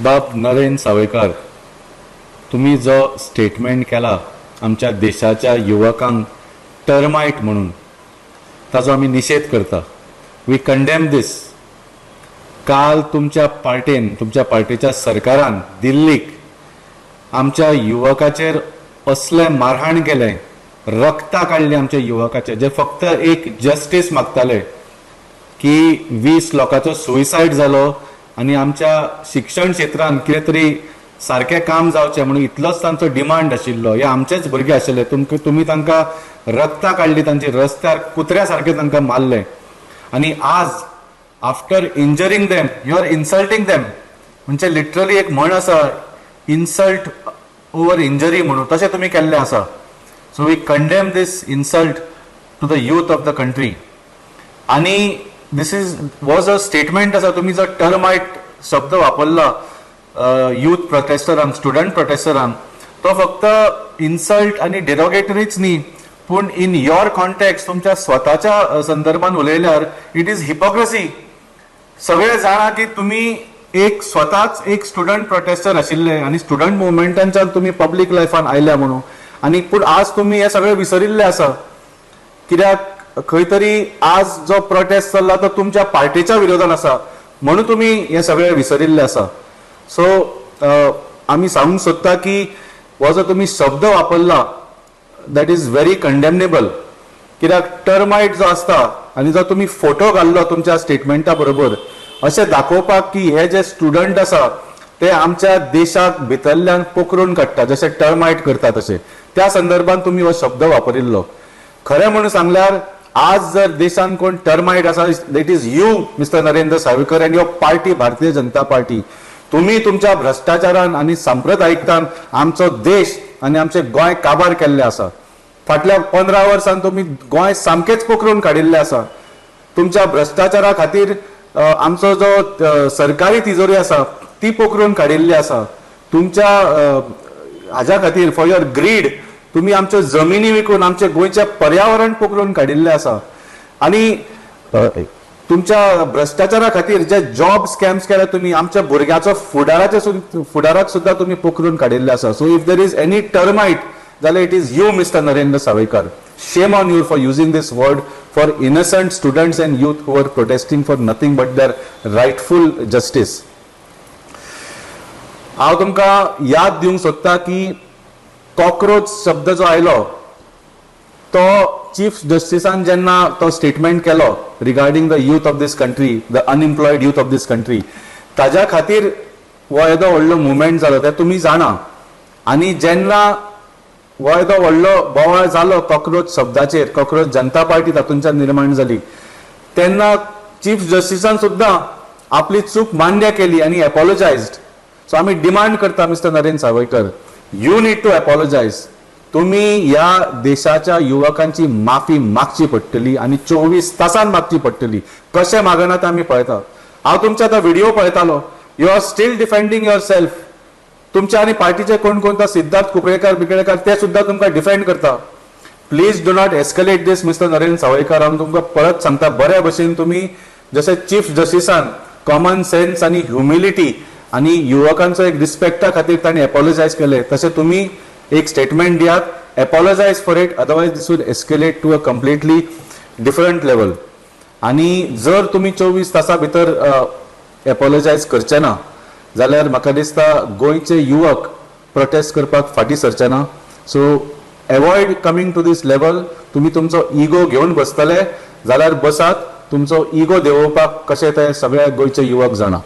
बाब नरेन सावयकार, तुमी जो स्टेटमेंट केला आमच्या देशाच्या युवकांक टर्मायट म्हणून, ताजो आमी निशेध करता. We condemn this. काल तुमच्या पार्टेन, तुमच्या पार्टेच्या सरकारान दिल्लीक आमच्या युवकाचेर असलें मारहाण केलें, रक्ता काडली आमच्या युवकाचे, जे फक्त एक जस्टीस मागताले की 20 लोकांचो सुसायड जालो आनी आमच्या शिक्षण क्षेत्रान कितें तरी सारकें काम जावचें म्हणून इतलोच तांचो डिमांड आशिल्लो. हे आमचेच भुरगे आशिल्ले. तुमकां, तुमी तांकां रक्तां काडली तांची, रस्त्यार कुत्र्या सारकें तांकां मारलें आनी आज after injuring them, you are insulting them. म्हणजे लिटरली एक म्हण आसा, इन्सल्ट ओवर इंजरी म्हणून, तशें तुमी केल्लें आसा. So we condemn this insult to the youth of the country. आणि this is was a statement आसा, तुमी जो टर्मायट शब्द वापरला यूथ प्रोटेस्टरांक, स्टुडंट प्रोटेस्टरांक, तो फक्त इन्सल्ट आनी डेरोगेटरीच न्ही, पूण इन your context, तुमच्या स्वताच्या संदर्भात उलयल्यार it is hypocrisy. सगळे जाणा की तुमी एक स्वताच एक स्टुडंट प्रोटेस्टर आशिल्ले आनी स्टुडंट मुवमेंटांच्यान तुमी पब्लीक लायफान आयल्या म्हणून. आनी पूण आज तुमी हे सगळे विसरिल्ले आसा, कित्याक खंय तरी आज जो प्रोटेस्ट चल्ला तो तुमच्या पार्टीच्या विरोधान आसा म्हणून तुमी हे सगळे विसरिल्ले आसा. सो आमी सांगूंक सोदता की हो जो तुमी शब्द वापरला, that is very condemnable, कित्याक टर्मायट जो आसता आनी जो तुमी फोटो घाल्लो तुमच्या स्टेटमेंटा बरोबर, अशें दाखोवपाक की हे जे स्टुडंट आसा ते आमच्या देशाक भितरल्यान पोखरून काडटा, जशे टर्मायट करता तशे, त्या संदर्भात तुमी हो शब्द वापरिल्लो. खरें म्हणून सांगल्यार आज जर देशान कोण टर्मायट आसा, that is you, Mister Narendra Sawaikar, and your party, Bharatiya Janata party. तुम्ही तुमच्या भ्रष्टाचारान आनी सांप्रदायिकतान आमचो देश आनी आमचे गोंय काबार केल्ले आसा. फाटल्या 15 वर्सां तुमी गोंय सामकेंच पोखरून काडिल्लें आसा. तुमच्या भ्रष्टाचारा खातीर आमचो जो सरकारी तिजोरी आसा ती पोखरून काडिल्ली आसा. तुमच्या हाज्या खातीर, फॉर your grid, तुमी आमच्यो जमिनी विकून आमचें गोंयचें पर्यावरण पोखरून काडिल्लें आसा. आनी तुमच्या भ्रष्टाचारा खातीर जे जॉब स्कॅम्स केले तुमी, आमच्या भुरग्याचो फुडाराचे फुडाराक सुद्दां तुमी पोखरून काडिल्ले आसा. So if there is any termite जाल्यार it is you, Mister Narendra Sawaikar. Shame on you for using this word for innocent students and youth who are protesting for nothing but their rightful justice. हांव तुमकां याद दिवंक सोदता की cockroach शब्द जो आयलो तो चीफ जस्टिसान जेन्ना तो स्टेटमेंट केलो regarding the youth of this country, the unemployed youth of this country, ताज्या खातीर हो येदो व्हडलो मुवमेंट जालो तें तुमी जाणा. आनी जेन्ना हो येदो व्हडलो बोवाळ जालो कॉक्रोच शब्दाचेर, कॉक्रोच जनता पार्टी तातूंतल्यान निर्माण जाली, तेन्ना चीफ जस्टिसान सुद्दां आपली चूक मान्य केली आनी एपॉलोजायज्ड. सो आमी डिमांड करता, Mister Narendra Sawaikar, you need to apologize. तुम्ही ह्या देशाच्या युवकांची माफी मागची पडटली आनी 24 तासान मागची पडटली. कशें मागना ते आमी पळयता. हांव तुमचे आतां व्हिडिओ पळयतालो. You are still defending yourself. तुमच्या आनी पार्टीचे कोण कोण तो सिद्धार्थ कुंकळेकार बिकळेकार ते सुद्दां तुमकां डिफेंड करता. Please do not escalate this, Mister Narendra Sawaikar. हांव तुमकां परत सांगता, बऱ्या भशेन तुमी जशें चीफ जस्टिसान कॉमन सेन्स आनी ह्युमिलिटी आनी युवकांचो एक रिस्पेक्टा खातीर तांणी एपॉलोजायज केले, तशें तुमी एक स्टेटमेंट दियात, apologize for it, otherwise this will escalate to a completely different level. आनी जर तुमी 24 तासां भितर एपॉलोजायज करचे ना जाल्यार म्हाका दिसता गोंयचे युवक प्रोटेस्ट करपाक फाटीं सरचे ना. So avoid coming to this level. तुमी तुमचो इगो घेवन बसतले जाल्यार बसात. तुमचो इगो देंवोवपाक कशें तें सगळे गोंयचे युवक जाणा.